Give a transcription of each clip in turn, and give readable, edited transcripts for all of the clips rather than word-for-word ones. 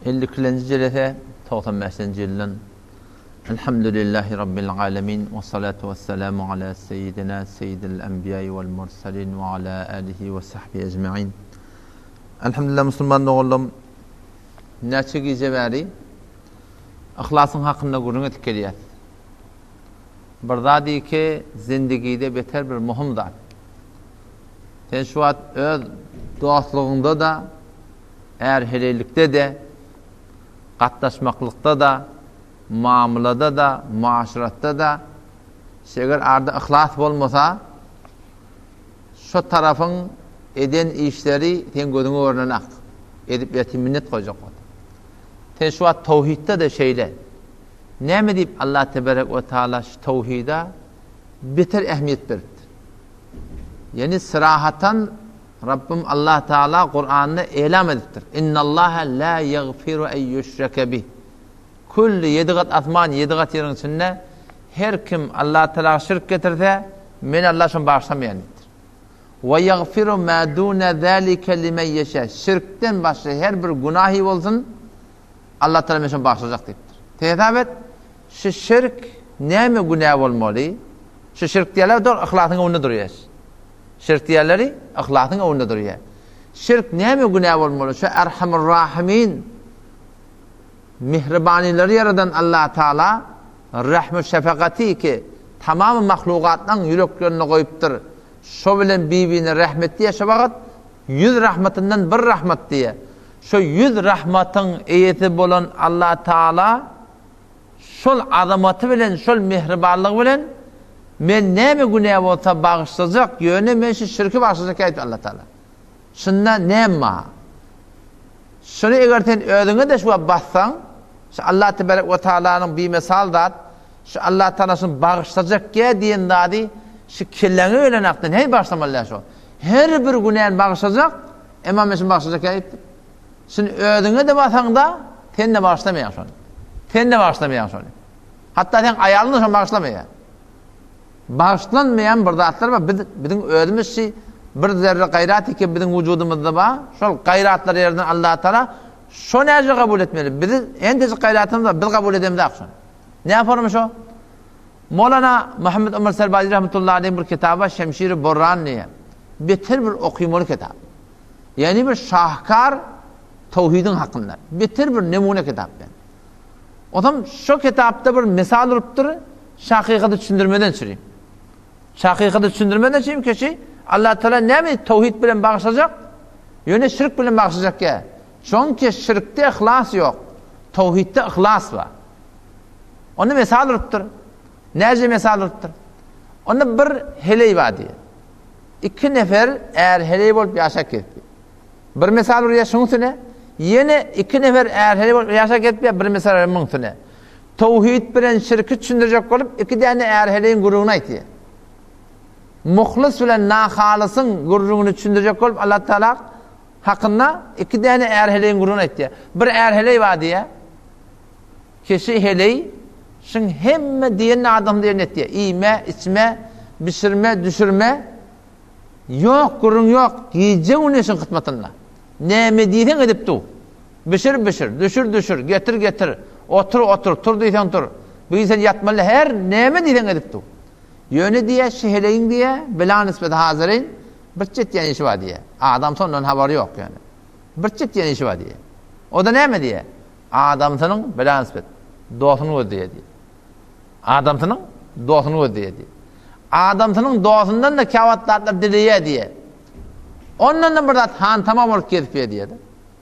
52-lenji jelese 95-nji ýyldan Elhamdülillahi Rabbil alemin we salatu we selamu ala seyyidina seyyidil enbiýai wal mursalin we ala alihi we sahbihi ecmain. Elhamdülillah musulman doganlarym näçe gije bäri yhlasyň hakynda gürrüň edip gelýäs. Bir zat ki zindigide beter bir muhim zat. Sen şu wagt öz dostlugyňda-da, är-heleýlikde-de, gatnaşmaklykda-da, mamlada-da, muaşaratda-da eger arda yhlas bolmasa, şo tarapyň eden işleri seň gözüňe görnenak. Edip ertir minnet goýjak bol. Sen şu wagt towhidde-de şeýle. Näme diýip Allah teberek we taala şu towhida beter ähmiýet beripdir? Ýani syrahatan Rabbym Allah Taala Kuranda elam edipdir. Innallaha la ýagfiru en ýuşreke bih. Külli ýedi gat asman, ýedi gat ýeriň içinde her kim Allah Taala şirk getirse, men Allah şony bagyşlamaýan diýipdir. Ve ýagfiru ma dune zalike limen ýeşe. Şirkden başga her bir günahy bolsun, Allah Taala men şony bagyşlajak diýipdir. Sen hesap et, şu şirk näme günä bolmaly? Şu şirk diýerler dogry yhlasyň öňünde durýar. Şirk diýerleri yhlasyň öňünde durýar. Şirk näme günä bolmaly? Şu Erhamur Rahimin mihribanylary ýaradan Allah Taala rehmi şefekaty ki tamam mahlugatlaryň ýüreklerinde goýupdyr. Şo bilen bir-birine rehmetli ýaşa wagyt ýüz rahmatyndan bir rahmat diýe. Şo ýüz rahmatyň eýesi bolan Allah Taala Şol azamaty bilen, şol mähribanlygy bilen men näme günä bolsa bagyşlajak, ýöne men şu şirki bagyşlajak aýtdy Allah Taala. Şunda näme bar? Şuny eger sen özüňe-de şu wagt bassaň, şu Allah tebarek we taalanyň bimesal zat, şu Allah Taala şuny bagyşlajak gä diýen zady şu kelläňe gelen hakda näme bagyşlamaly däl şo. Her bir günäni bagyşlajak, emma men şuny bagyşlajak aýtdy. Şuny özüňe-de basaňda, sen-de bagyşlamaýaň şony. Sen-de bagyşlamaýaň şony. Hatda seň aýalyň-da şony bagyşlamaýar. Bagyşlanmaýan bir zatlar bar. Biz biziň özümiz şi bir zerre gaýrat eke biziň wujudymyzda bar. Şol gaýratlar ýerden Allah Taala şo näce kabul etmeli? Biz entejik gaýratymyz bar, biz kabul edemzok şony. Näme formy şo? Molana Muhammed Ömer Serbadi rahmetullahi aleyh bir kitaby bar, Şemşiri Borran diýen. Beter bir okymaly kitap. Ýagny bir şahkar towhidiň hakynda beter bir nemune kitap ben. Otam şo kitapda bir misal urupdyr, şakykaty düşündirmeden çüri. Şakykaty düşündirmeden çüri keşi Allah Teala näme towhid bilen bagyşlajak? Ýöne şirk bilen bagyşlajak ýa. Çünki şirkde ihlas ýok. Towhidde ihlas bar. Onu misal urupdyr. Näce misal urupdyr? Onda bir heleý bar diýär. Iki nefer är-heleý bolup ýaşap gezipdir. Bir mysal urýar şuň üstüne, ýene iki nefer är-heleý bolup ýaşap gezipdir, bir mysal urýar muň üstüne. Towhid bilen şirki düşündirjek bolup, iki däne är-heleýiň gürrüňini aýtýar. Muhlys bilen nahalysyň gürrüňini düşündirjek bolup Allah Taala hakynda iki däne är-heleýiň gürrüňini aýtýar. Bir är-heleý bar diýýär. Kişi heleý şyň hemme diýenini adam diýen etýär. Iýme, içme, bişirme, düşürme. Ýok, gürrüň ýok. Gije-gündiz şyň hyzmatynda. Näme diýseň edip dur. Bişir, bişir, düşür, düşür, getir, getir. Otur, otur, tur diýseň tur. Bu gün sen ýatmaly her näme diýseň edip dur. Ýöne diýýär, şi heleýiň diýýär, bila nisbet hazyrin bir çetýän işi bar diýýär. Adamsy ondan habary ýok ýöne. Bir çetýän işi bar diýýär. O-da näme diýýär? Adamsynyň bilanisbet dostuny gözleýär diýýär. Adamsynyň dostuny gözleýär diýýär. Adamsynyň dostundan-da käwagt zatlar dileýär diýýär. Ondan-da bir zat hantama bolup gezip ýör diýýär.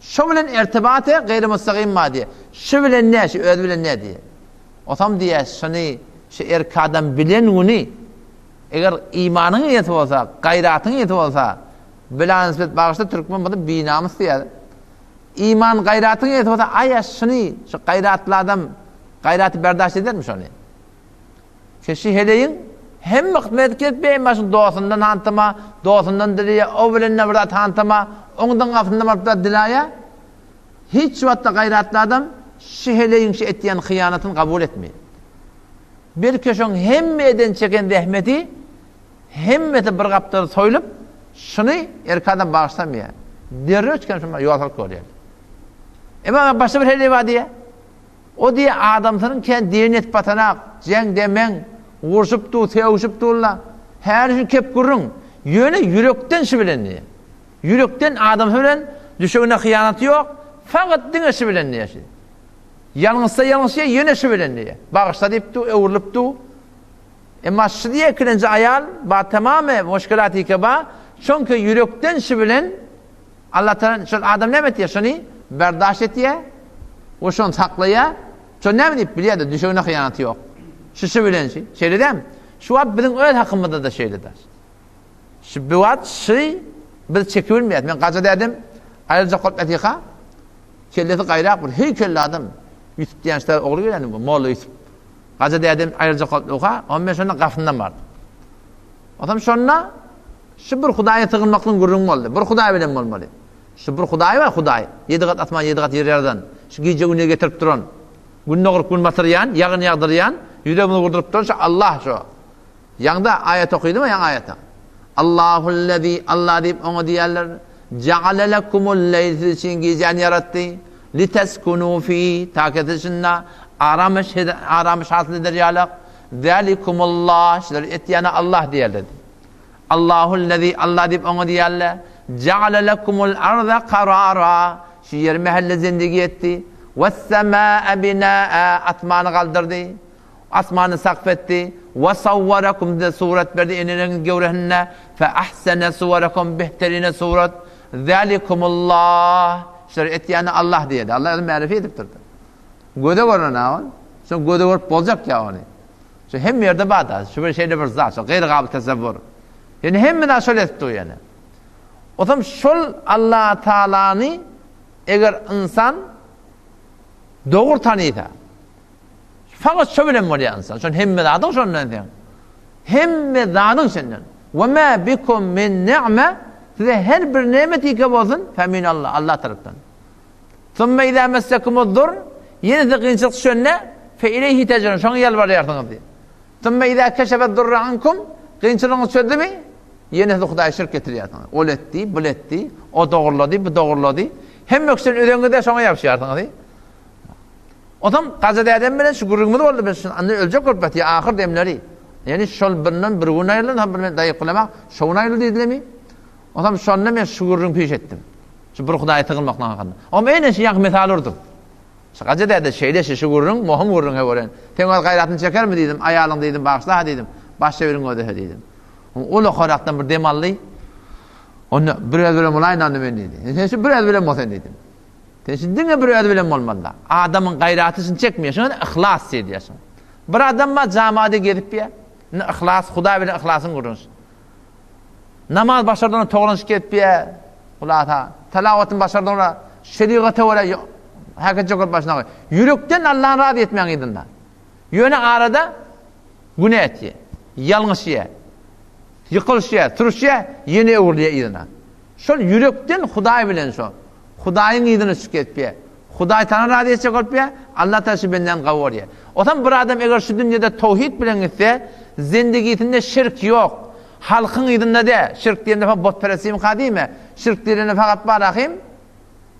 Şo bilen irtibaty gaýry mustagym bar diýýär. Şu bilen näme, şu özi bilen näme diýýär. Otam diýýär, şuny şu erkek adam bilen güni eger imanyň eýesi bolsa, gaýratyň eýesi bolsa, bilanisbet bagyşla türkmen bolsa binamys diýýär. Iman gaýratyň eýesi bolsa aýa şuny şu gaýratly adam gaýraty berdaş edermi şony? Keşi heleýiň hemme hyzmet edip beýin başyň dostundan hantama, dostundan dileýä, o bilen bir zat hantama, oňdan gapysyndan baryp zat dilaýa. Hiç wagtda gaýratly adam şu heleýiň şu etýän hyýanatyny kabul etmeýär. Belki şoň hemme eden çeken zähmeti Hemmesi bir gapdala soýlup, şuny erkek adam bagyşlamaýar. Derrew çykan şuny ýol salyp görýär. Emma başga bir heleý bar diýýär. O diýýär, adamsynyň kän diýen edip batanak, jeň demeň, urşup dur, sögüşip durlar. Häli şu kep gürrüň. Ýöne ýürekden şi bilen diýýär. Ýürekden adamsy bilen düşegine hyýanaty ýok, fakat diňe şi bilen diýýär şi. Ýalňyşsa ýalňyşýar, ýene şi bilen diýýär. Bagyşla diýip dur, öwrülip dur. Emma şi diýýär ikilenji aýal, ba tamamy muşkilatike ba, çünki ýürekden şi bilen Allah Taala şol adam näme etýär? Şony berdaş etýär we şony saklaýar. Şony näme diýip bilýär-de, düşegine hyýanaty ýok. Şu şu bilen şu. Şeýle dämi? Şu wagt biziň öz hakymyzda-da şeýle-de. Şu bu wagt şu biz çekip bilmeýäris. Men gaja dädem aýryljak bolup ýatyka, kellesi gaýrak bir heýkelli adam Ýusup diýen şeýle ogly geleni, molla Ýusup. Gaja dädem aýryljak bolup ýoka, onda men şonda gapyndan bardym. Onsoň şonda şu bir Hudaýa sygynmaklygyň gürrüňi boldy. Bir Hudaý bilen bolmaly. Şu bir Hudaý bar, Hudaý. Ýedi gat asman, ýedi gat ýer ýaradan. Şu gije-gündiz getirip duran, Gün doguryp, gün batyrýan, ýagyn ýagdyrýan, ýüregimizi gurduryp duran şu Allah şu. Ýaňda aýat okydym-a, ýaňy aýata. Allahullezî, Allah diýip oňa diýýärler. Ja'ale lekumul-leýl siz üçin gijäni ýaratdy. Liteskunû fî, ta ki siz şunda aramyş aramyş hasyl eder ýalyk. Zâlikumullah, şulary etýäne Allah diýerler. Allahullezî, Allah diýip oňa diýerler. Ja'ale lekumul arza karara, şu ýeri mähelle zindigi etdi. Wes-semâe binâe, asmany galdyrdy. Asmany sakf etdi. Ve sawwarakum size surat berdi eneleriňiz gewresinde. Fe ahsene suwarakum behterine surat. Zalikumullah. Şulary etýäni Allah diýdi. Allah özü märifi edipdir. Göze görnen ha ol. Şo göze görüp boljak ýa ony. Şu hemme ýerde bar da. Şu bir şeýle bir zat, şu gaýry gabyl tasawwur. Ýani hemme zat şol edip dur ýani. Otam şol Allah Taalany eger insan dogry tanysa, Fakat şo bilen bolýar ynsan. Şon hemme zadyň şondan sen. Hemme zadyň senden. Ve ma bikum min ni'me size her bir nimet ike bolsun fe min Allah, Allah tarapdan. Thumma iza messekumuz-dur ýene size kynçylyk düşende fe ileyhi tecrun şoňa ýalbarýarsyňyz diýip. Thumma iza keşefed-durra ankum kynçylygyňyz çözdümi? Ýene siz Hudaýa şirk getirýärsiňiz. Ol etdi, bul etdi, o dogurlady, bu dogurlady. Hemme kişiden üzeňizde şoňa ýapyşýarsyňyz. Onsoň Gaja dädem bilen şu gürrüňimiz boldy, biz şunda öljek bolup ýatyr, ahyr demleri. Ýani şol birinden bir gün aýryldy, soň bir men daýy gylamak, şo gün aýryldy diýdilermi? Onsoň şonda men şu gürrüňi piş etdim. Şu bir Hudaýa sygynmaklyk hakynda. Oňa ene şu ýaňky mysal urdum. Şu Gaja däde şeýle şu şu gürrüň, mohum gürrüň he gören. Sen öz gaýratyny çekermi diýdim, aýalyň diýdim, bagyşla-ha diýdim. Başga biriň özi he diýdim. Ol okarakdan bir dem aldy. Onda bir öz bilen bolaýyn onda men diýdi. Sen şu bir öz bilen bol sen diýdim. Sen şu diňe bir özi bilen bolmaly-da. Adamyň gaýraty üçin çekmeýär. Şoňa yhlas diýilýär şoňa. Bir adam bar jamada gezip ýör. Indi yhlas, Hudaý bilen yhlasyň gürrüňsi. Namaz başardygynda toglanyşyp gezip ýör. Hulasa, talawatyny başardygynda şerigata görä häketjek bolup başyna goý. Ýürekden Allany razy etmäň yzynda. Ýöne arada günä etýär. Ýalňyşýar. Ýykylyşýar, sürüşýär, ýene öwrülýär yzyna. Şol ýürekden Hudaý bilen şo. Hudaýyň yzyna düşüp gezipýär. Hudaý Tagany razy etjek bolupýar, Allah Tagala şu bendäni gawy görýär. Otam bir adam eger şu dünýede towhid bilen gitse, zendigisinde şirk ýok. Halkyň yzynda dä, şirk diýende fakat butperestlimka diýme. Şirk diýlende fakat bar ahym,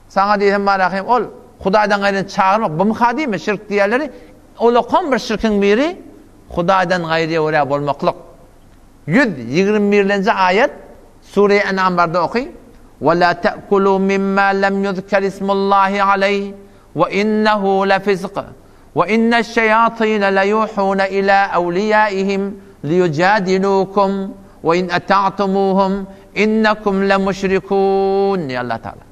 saňa diýsem bar ahym, ol Hudaýdan gaýryny çagyrmak bumyka diýme, şirk diýýärleri, olakan bir şirkiň biri Hudaýdan gaýryýa görä bolmaklyk. 121-lenji aýat Sure-i En'am barda oky, Ve la te'kulu mimma lem yuzker ismullahi aleyh ve innehu lefisq ve inneşşeýatine leyuhune ila evliyaihim liyujadilukum ve in eta'tumuhum innekum lemüşrikun diýýär Allah Taala.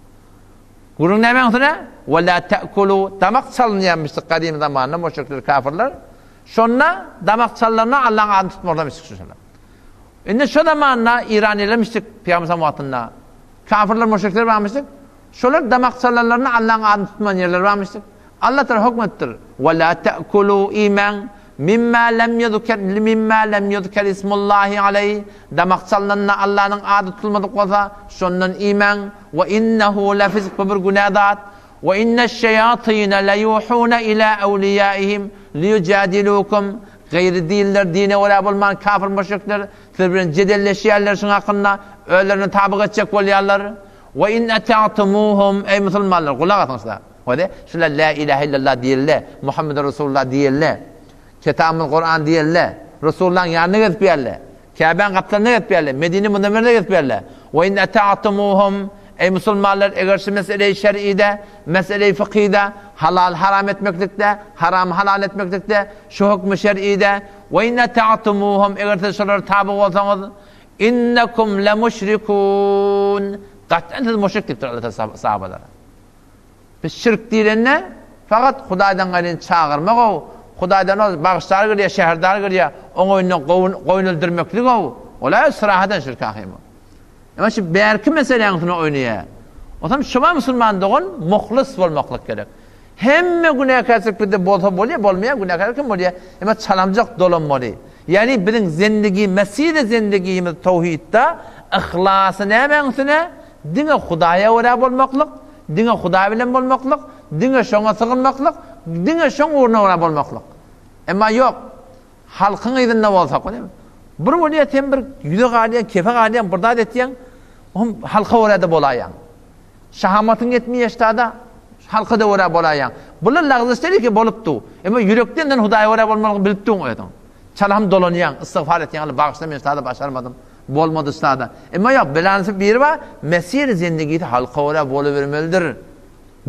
Gürrüň nämäň üstüne? Ve la te'kulu damak çalynýarmyşdyk gadym zamanda müşrikler, kafirler. Şonda damak çalynaryna Allaň adyny tutmazlarmyşdyk şolar. Indi şo zamanda Iraniýalar müşrik Pygamber sallam wagtynda kafirler müşrikler barmyşdyk. Şolar damak çalanlaryna Allaň adyny tutman ýerleri barmyşdyk. Allah Taala hökm etdir. Ve la te'kulu iýmäň mimma lem yuzker mimma lem yuzker ismullahi aleyh damak çalnanda Allanyň ady tutulmadyk bolsa şondan iýmäň ve innehu lefisq bu bir günä zat. Ve inneşşeýatine leyuhune ila evliyaihim liyujadilukum Gaýry dinler, dine görä bolman kafir müşrikler siz bilen jedelleşýärler şuň hakynda, özlerine tabyk etjek bolýarlar. We in ata'tumuhum, eý musulmanlar, gulak asyň size. Hode, şular la ilahe illallah diýelle, Muhammed Resulullah diýelle, Kitabymyz Kuran diýelle, Resulullahyň ýanyna gezip ýerle, Käbäň gapdalyna gezip ýerle, Medine Munawwerede gezip ýerle. We in ata'tumuhum Eý musulmanlar, eger şu meseleyi şer'ide, meseleyi fykhyda, halal haram etmeklikde, haramy halal etmeklikde, şu hukmy şer'ide, we in ata'tumuhum eger siz şolara taby bolsaňyz, innekum lemuşrikun Gat'an siz muşrik diýipdir Allah Taala sahabalara. Biz şirk diýlende fakat Hudaýdan gaýryny çagyrmak-ow, Hudaýdan ol bagyşdar girýär, şäherdar girýär, oň öýünde goýun goýun öldürmeklik-ow. Ol-a syrahadan şirk ahym. Emma şu bärki meseläň üstüne oýnaýar. Onsoň şuňa musulman dogan muhlys bolmaklyk gerek. Hemme günäkärçilik bizde bolsa bolýar, bolmaýar, günäkär kim bolýar? Emma çalamjak dolanmaly. Ýagny biziň zendigi, mesiri zendigimiz towhidde, yhlasy nämäň üstüne? Diňe Hudaýa görä bolmaklyk, diňe Hudaý bilen bolmaklyk, diňe şoňa sygynmaklyk, diňe şoň ugruna görä bolmaklyk. Emma ýok, halkyň yzynda bolsak, bir bolýar sen bir ýüze galýaň, kefe galýaň, bir zat etýäň, ohm halka görä-de bolaýaň. Şahamatyň ýetmeýär ştada, halka-da görä bolaýaň. Bular lagzyş däl ki bolup dur. Emma ýürekden sen Hudaýa görä bolmalygyny bilip duň özüň. Çala hem dolanýaň, istigfar etýäň, Alla bagyşla men ştada başarmadym. Bolmady ştada. Emma ýok, belanysy biri bar, mesir zendigisi halka görä bolubermelidir.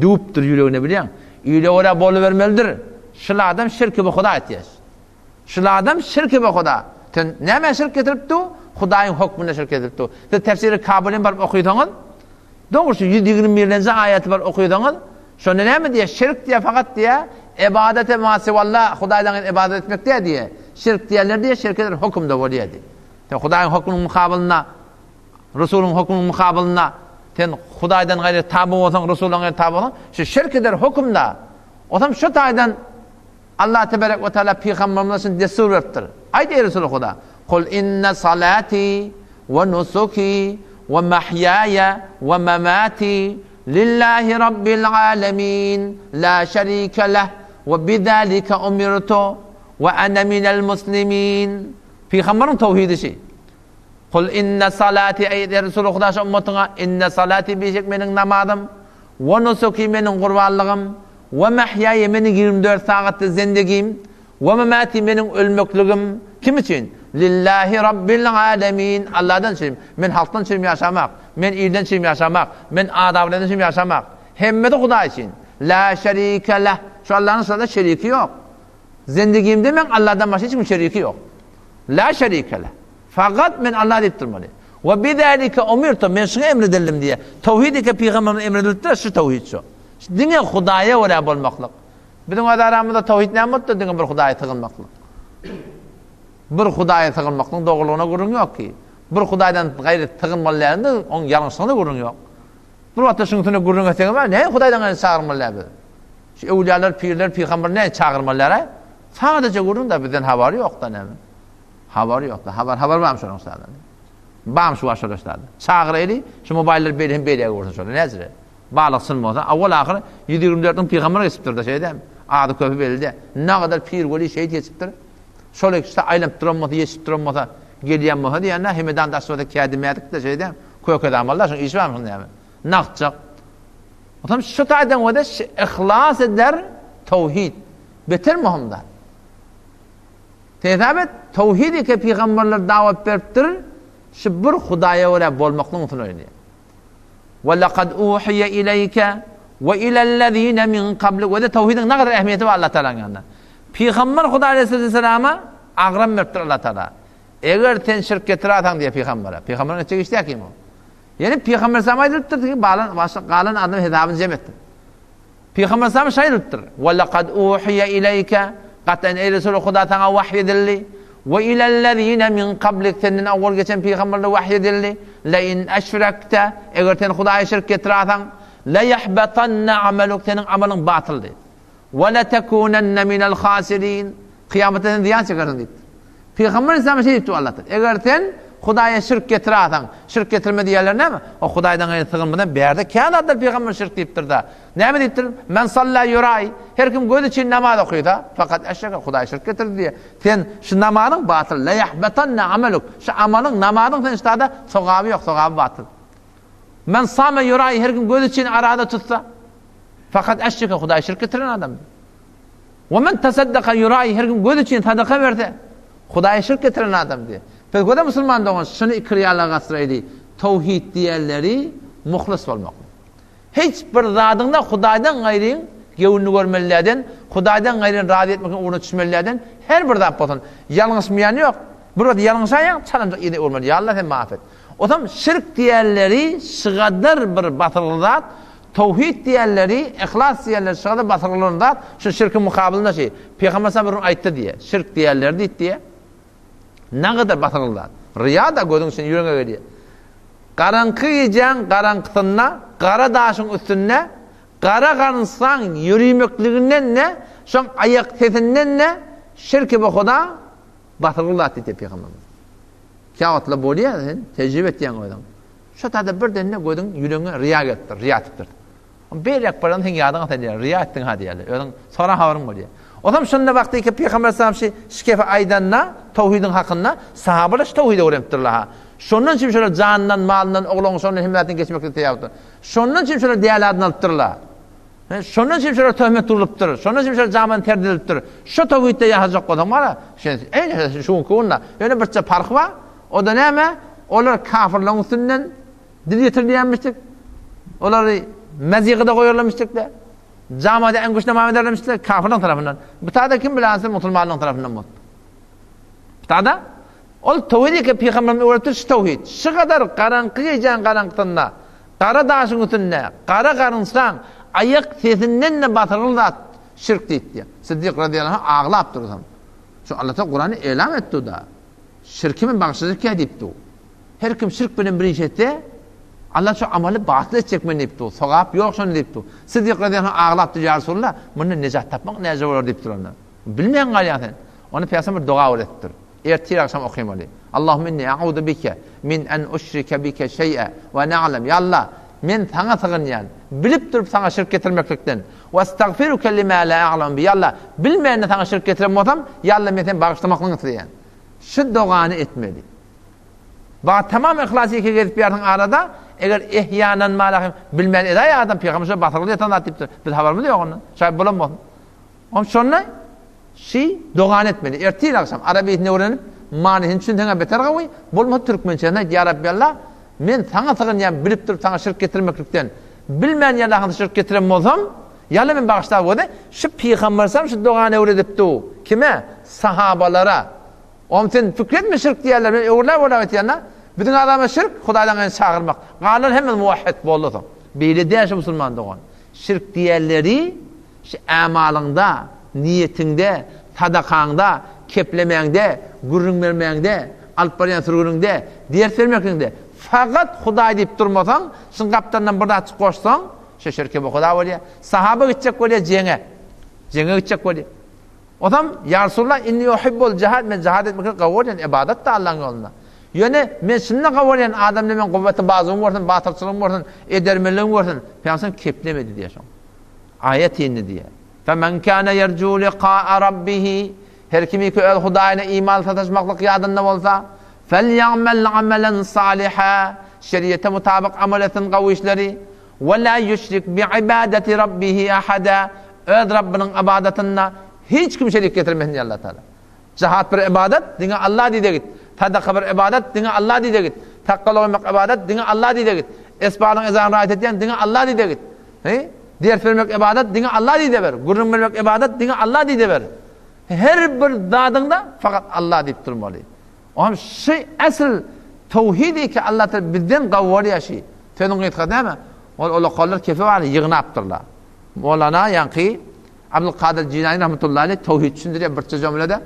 Düwüpdir ýüregine bilýäň. Ile görä bolubermelidir. Şul adam şirki bi Huda etýär. Şul adam şirki bi Huda. Sen nämä şirk getirip du? Hudaýyň hökmüne şirk getirip du. Siz tefsiri Kabylyny baryp okysaňyz, dogry şu 121-nji aýaty baryp okysaňyz, şonda näme diýýär? Şirk diýýär fakat diýýär, ibadete ma siwallah, Hudaýdan gaýry ibadat etmek däl diýýär. Şirk diýenler diýýär, şirk eder hökümde bolýar diýýär. Sen Hudaýyň hökmüniň mukabylynda, Resulyň hökmüniň mukabylynda sen Hudaýdan gaýry taby bolsaň, Resuldan gaýry taby bolsaň, şu şirk eder hökümde. Otam şu taýdan Allah teberek we taala pygamberimize şun destur beripdir. Aýt eý Resul Huda, Kul inne salati we nusuki we mahýaýa we mamati lillahi rabbil alamin la şerike leh we bizalika umirtu we ana minel muslimin. Pygamberiň towhidi şi. Kul inne salati eý Resul Huda şu ummatyňa inne salati bişek meniň namazym we nusuki meniň gurbanlygym We mahýaýa meniň 24 sagatda zendigim, we memati meniň ölmekligim kim üçin? Lillahi Rabbil alemin, Allahdan üçin. Men halkdan üçin ýaşamak, men ilden üçin ýaşamak, men adablardan üçin ýaşamak. Hemmesi Hudaý üçin. La şerike leh. Şu Allahnyň şurada şeriki ýok. Zendigimde men Allahdan başga hiç kim şeriki ýok. La şerike leh. Fakat men Allah diýip durmaly. We bizalike umirtu men şuňa emredildim diýe. Towhid eke pygamberimiz emredilipdir, şu towhid şu. Diňe Hudaýa görä bolmaklyk. Biziň öz aramyzda towhid näme bolupdyr? Diňe bir Hudaýa sygynmaklyk. Bir Hudaýa sygynmaklygyň dogrulygyna gürrüň ýok ki. Bir Hudaýdan gaýry sygynmaly däldir, oň ýalňyşlygyna gürrüň ýok. Bir wagtda şuň üstüne gürrüň etseňiz, näme Hudaýdan gaýry çagyrmaly däl biz? Şu öwlüýalar, pirler, pygamber näme çagyrmaly däl? Sadaja gürrüň da bizden habary ýok da näme. Habary ýok da. Habar habar barmy şonuň sada? Barmy şu wagt şolar sada? Çagyraýly, şu mobaýllar beýle hem beýle bolsun şolar. Näçe? Balyk çyn bolsa, awwal-ahyr 124 müň pygamber geçipdir-de, şeýle dälmi? Ady köpi belli däl. Nagadar pir weli şehit geçipdir. Şol ikisi aýlanyp duran bolsa, ýetişip duran bolsa, gelýän bolsa diýende, Hemedan daş bolsa kädi mädik-de, şeýle dälmi? Köke damarlar, şoň işi barmy şoň näme? Nagtjak. Onsoň şu taýdan görä yhlas eder towhid. Beter möhüm zat. Hesap et, towhid eke pygamberler dawat beripdir, şu bir Hudaýa görä bolmaklygyň üstüne oýnaýar. We lekad uhiye ileyke we ilellezine min kablik. We de towhidiň ne kadar ähmiýeti bar Allah Taalanyň ýanynda. Pygamber Hudaý Aleyhisselam'a agram beripdir Allah Taala. Eger sen şirk getirersen diýe pygambere. Pygamberiň etjek işi däki bu. Ýani pygamber sama aýdylypdyr ki, balan başga galan adam hesabyny jem etsin. Pygamber sallam şeýle diýipdir, Ve lekad uhiye ileyke, Gaten eý Resul Huda saňa wahy edildi. Ve ilellezine min kablik, senden awwal geçen pygamberlere wahy edildi. Le in eşrekte, eger sen Hudaýa şirk getirerseň, le yahbatanna ameluk, seniň amalyň batyl diýdi. Ve le tekunenne minel hasirin, kyýamatda sen zyýan çekersiň diýipdir. Pygamber Aleyhisselam şeý diýipdir Allahdan. Eger sen Hudaýa şirk getirerseň, şirk getirme diýerler näme? O Hudaýdan gaýry sygynmadan bärde kän zatlar pygamber şirk diýipdir-de. Näme diýipdir? Men salla ýurai, her kim göz üçin namaz okysa, fakat eşreke, Hudaýa şirk getirdi diýýär. Sen şu namazyň batyl, la yahbatanna amaluk. Şu amalyň, namazyň sen ştada sogaby ýok, sogaby batyl. Men same ýurai, her kim göz üçin arada tutsa. Fakat eşreke Hudaýa şirk getiren adam. We men tasaddaka ýurai her kim göz üçin sadaka berse, Hudaýa şirk getiren adam diýýär. Pes göze musulman dogan şuny ikirýala gasraýly towhid diýenleri muhlis bolmak. Hiç bir zadyňda Hudaýdan gaýryň göwnüni görmelilerden, Hudaýdan gaýryny razy etmegiň ugruna düşmelilerden her bir zat bolsun. Ýalňyşmaýan ýok. Bir wagt ýalňyşaýaň, çalamjak yzyna öwürmeli. Ýa Allah sen maaf et. Otam şirk diýenleri şygadar bir basyrgly zat, towhid diýenleri, yhlas diýenleri şygadar basyrgly zat, şu şirkiň mukabylynda şi. Pygamber sallam bir gün aýtdy diýe. Şirk diýenleri diýdi diýe. Nagadar basyrgly zat. Ryýa-da gözüň içine ýüregiňe gelýär. Garaňky gijäň garaňkysynda gara daşyň üstünde gara garynsaň ýörimekliginden-de, şoň aýak sesinden-de şirki bu Huda basyrgly zat diýdi pygamberimiz. Käwagtlar bolýar sen tejribe etýäň özüň. Şo taýda birden-de gözüň ýüregiňe ryýa gelipdir, ryýa etipdir. Beýläk baran seň ýadyňa salýar, ryýa etdiň ha diýýärler. Özüň soran habaryň bolýar. Ozam şonda wagty ki Pygamber aleyhisselam şi şikefi aýdanda towhidiň hakynda sahabalar şu towhidi öwrenipdirler ha. Şondan üçin şolar janyndan, malyndan, oglan şondan hemme zatdan geçmeklik taýýardyr. Şondan üçin şolar däli adyny alypdyrlar. Şondan üçin şolar töhmet urlupdyr. Şondan üçin şolar jaman terd edilipdir. Şu towhidde ýaşajak bolsaň bara, sen eý şu günki günde ýöne birçe parhy bar. O-da näme? Olar kafirleriň üstünden Dil ýetirilýänmişdik. Olary mezigide goýarlarmyşdykda. Jamada enguş namaz ederlermişdik kafirleň tarapyndan. Bu tada kim bilense musulmanlaryň tarapyndan boldy. Bu tada ol towhid ki pygamberimiz öwretdi şu towhid. Şu kadar garaňky gijäň garaňkysynda, gara daşyň üstünde, gara garynsaň, aýak sesinden-de basyrgyl zat şirk diýipdi. Siddik radyýallahu anh aglap dursa. Şu Allah Taala Kurany elam etdi da. Şirki men bagyşlajak ýa diýipdi. Her kim şirk bilen bir iş etse, Allah şu amaly batyl etjek men diýipdi. Sogap ýok şonda diýipdi. Siddik razyýallahu anh aglapdyr, Ýa Resulallah, mundan nejat tapmak näce bolar diýipdir onda. Bilmän galýaň sen. Onda Pygamber bir doga öwretipdir. Ertir agşam okymaly. Allahumma inni a'udu bike min en uşrike bike şeý'e we na'lem. Ýa Allah, men saňa sygynýan, bilip durup saňa şirk getirmeklikden. We estagfiruke lima la a'lem bi. Ýa Allah, bilmän-de saňa şirk getiren bolsam, ýa Allah men seni bagyşlamaklygyňy isleýän. Şu dogany etmeli. Ba tamam yhlas ýeke gezip ýarsyň arada, eger ehýanan malahym bilmän edaý adam pygamber şo basyrgyly ýatan zat diýipdir. Biz habarymyz ýok ondan. Şaýat bolan bolsun. Om şonda şi dogany etmeli. Ertir agşam arabiýasyny öwrenip, manysyny düşünseň beter gawy, bolmasa türkmençesini aýt, Ýa Rabbi Allah, men saňa sygynýan bilip durup saňa şirk getirmeklikden, bilmän ýa şirk getiren bolsam, ýa Allah men bagyşla boldy. Şu pygamber şu dogany öwredipdi. Kime? Sahabalara. Oňa sen pikir etme şirk diýerler, men öwrüläp-öwrüläp aýtýan-da. Biziň adama şirk, Hudaýdan gaýry çagyrmak. Galan hemmesi muwahhid boldy soň. Beýle däl şu musulman dogan. Şirk diýenleri şu ämalyňda, niýetiňde, sadakaňda, keplemäňde, gürrüň bermäňde, alyp barýan sürgüniňde, ders bermekligiňde fakat Hudaý diýip durmasaň, şuň gapdalyndan bir zatjyk goşsaň, şu şirke bu Huda bolýar. Sahaba gitjek bolýar jeňe. Jeňe gitjek bolýar. Ozam, Ýa Resulallah, inni uhibbul jihad, men jihad etmeklik gowy görýän, ybadat-da Allaň ýolunda. Ýöne, men şunda gowy görýän, adam bilen men guwweti bazuwym görsün, batyrçylygym görsün, edermenligim görsün. Pygamberimiz keplemedi diýýär şoňa. Aýat indi diýýär. Femen kana yerju liqa'a rabbihi, her kim ki öz Hudaýyna iman sataşmaklyk ýadynda bolsa, felýa'mel amelen saliha, şeriýete mutabyk amal etsin gowy işleri, Ve la ýüşrik bi ibadeti Rabbihi ahada, öz Rabbynyň ybadatynda hiç kimi şerik getirmesin diýýär Allah Taala. Jihad bir ybadat, diňe Allah diýde git. Sadaka bir ybadat, diňe Allah diýde git. Sakgal goýmak ybadat, diňe Allah diýde git. Esbalyň ezanyny raýat etýän, diňe Allah diýde git. He? Ders bermek ybadat, diňe Allah diýde ber. Gürrüň bermek ybadat, diňe Allah diýde ber. Her bir zadyňda fakat Allah diýip durmaly. Oňam şu esl towhidi ki Allah Taala bizden gawy bolýar şi. Sözüň gysgasy näme? Ol olakallar kefe bar ýygnapdyrlar. Molana ýaňky Abdulkadyr Jilani rahmetullahi aleyh towhid düşündirýär birçe jümlede.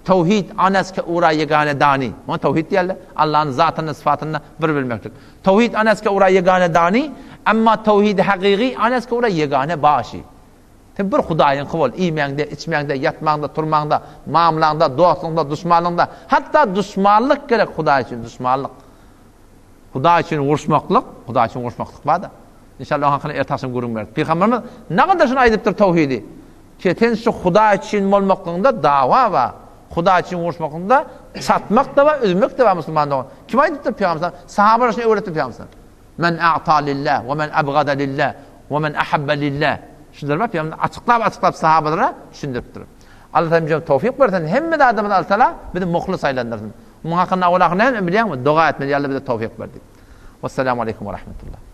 Towhid anas ke ura ýegane dani. Muňa towhid diýerler. Allah'ın zatyny, syfatyny bir bilmeklik. Towhid anas ke ura ýegane dani, emma towhid hakyky anas ke ura ýegane başy. Sen bir Hudaýyňky bol, iýmäňde, içmäňde, ýatmaňda, turmaňda, mamlaňda, dostlugyňda, duşmanlygyňda, hatda duşmanlyk gerek Hudaý üçin, duşmanlyk. Hudaý üçin uruşmaklyk, Hudaý üçin uruşmaklyk bar-da. Inşallah oň hakynda erte agşam gürrüň bereris. Pygamberimiz nagadar şuny aýdypdyr towhidi. Ki sen şu Hudaý üçin bolmaklygyňda dawa bar. Hudaý üçin uruşmaklygyňda çatmak-da bar, üzmek-de bar musulman dogan. Kim aýdypdyr pygamber? Sahabalar şuny öwretdi pygamber. Men a'ta lillah we men abgada lillah we men ahabba lillah. Şular bar, Pygamber açyklap-açyklap sahabalara düşündiripdir. Allah Taala bize towfyk bersin, hemme zadymyzy Allah Taala bizi muhlis aýlandyrsyn. Muň hakynda owal-ahyr näme bilýäňmi? Doga etmeli, Ýa Allah bize towfyk ber diýip. Wessalamu aleýkum we rahmetullah.